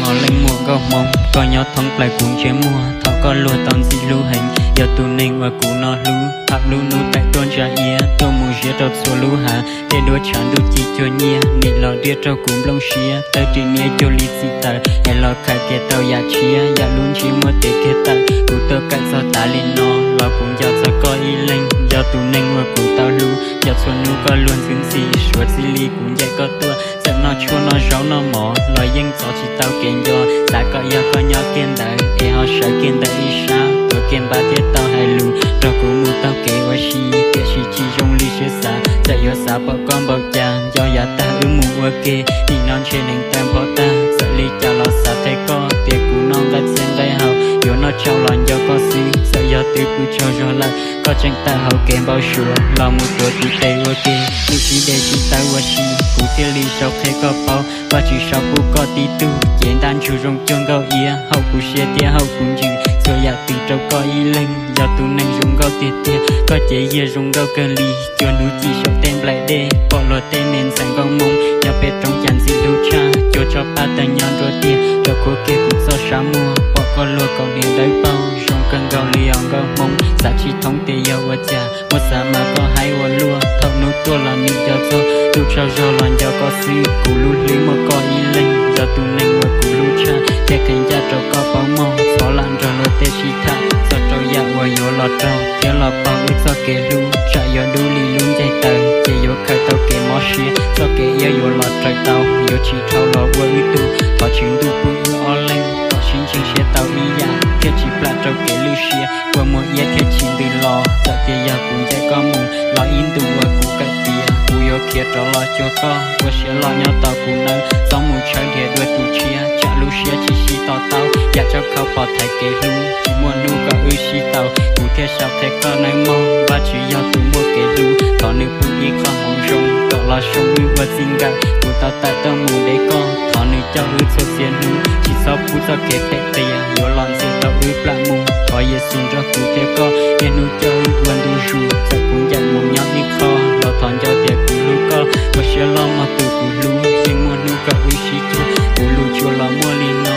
Os leej muam nkauj hmoob, koj nyob thoob plaws kuv ntsej muag, thov koj luag tau ntxim hlub heev, yog tus neeg uas kuv no hlub. Tham lub hnub taim tuaj ntsa iab, tuaj mus ziab rau txhua lub hav, tej duab tshav ntuj ci cuag nyiaj, nim los riaj raug kuv nplooj siab, tawg ris niab cuag li txiv taws, es los khaws kiag tau yam tshiab, yam lub ntsiab muab tev kiag tawm, kuv tuaj kawm txog tas li no, los kuv nco txog koj ib leeg, yog tus neeg uas kuv tau hlub, nco txhua hnub koj luag ntxhi ntxhi, suav txij li kuv ncaim koj tuaj, txawm noj tshuaj noj zaub noj mov los yeej txov tsis tau kev nco, xav kom yog koj nyob kiag ntawd es ho sawv kiag ntawd ib sab, tuav kiag npab thiaj tau hais lus, nrog kuv mus taug kev ua si, tiam sis tsis zoo li siab xav, txawm yuav xav pom koj npaum cas, nco yav tag wb mus ua ke, nim no ntshe neev taw npho tag, txawm li cas los xav qhia koj tias kuv noj nqaij txhia nqaij hau, yuav noj tsau los nco koj xwb, txawm yog twb pw tsaug zog lawm, koj tseem tawm hauv kev npau suav los mus tuav tus tes ua ke, twb sib de sib tawb ua si, kuv thiaj li sau qhia koj paub, Vajtswv sau pub koj tib tug, cev ntaj ntsug zoo cuag nkauj iab, haum kuv siab thiab haum kuv ntsws, txhua yam twg rau koj ib leeg, yog tus neeg zoo nkauj tiag tiag, koj cev yiag zoo nkauj kawg li, cuag hnub ci saum tej nplaim dej, pom luag tej me ntxhais nkauj hmoob, nyob pem roob cas ntxim hlub tshaj, cuag tsob paj tawg nyob nruab tiag, rau khuav kiag kuv txoj sab muag, pom koj luag kaus hniav dawb paug, zoo kawg nkaus li os nkauj hmoob, xav tsis thoob tias yog ua cas, muab xav mas koj haib ua luaj, thaum hnub tuaj los nim nco txog, ntuj tsaug zog los nco koj xwb, kuv lub hlwb muaj koj ib leeg, yog tus neeg uas kuv hlub tshaj, thiaj qhia ncaj rau koj paub mog, txhob lam nrog luag tej sib tham, txog rau yam uas yuav los raug, thiab los paug wb txoj kev hlub, tsam yuav dub li lub ncaig taws, ces yuav khaws tau kev mob siab, txoj kev iab yuav los raws tau, yuav tsis dhau los ua wb tug, thov Tswv Ntuj pub wb ob leeg, kom sib ntseeg siab tau ib yam, thiaj tsis plam rau kev lwj siab, ua muag iab thiaj tsis ntws los, txawm tias yog kuv ncaim koj mus, los ib ntus uas kuv kawm tiav, kuv yuav khiav rov los cuag koj, ua siab loj nyob tos kuv nawb, txhob mus tshawb dhia dua tus tshiab, tsam lub siab tsis sib to taub, yam tsab khau pom thaiv kev hlub, tsis muaj hnub kom wb sib tau, kuv thiaj sau qhia koj nawb mog, Vajtswv yog tus muaj kev hlub, thov nws pub ib qho hmoov zoo, kom los zoo wb ua txij nkawm, kuv tau tawm tuaj mus de koj, thov nws coj wb txhua txhia hnub, tsis txhob pub txoj kev phem qias, yuav los ntxias tau wb plam mus, thov Yexus nrog kuv thiab koj, niaj hnub coj wb ua ntu zus, txawm kuv ncaim mus nyob ib qho, los thov nco tias kuv hlub koj, ua siab loj mog tus kuv hlub, yeej muaj hnub kom wb sib cuag, kuv lus tsuas los muaj li no,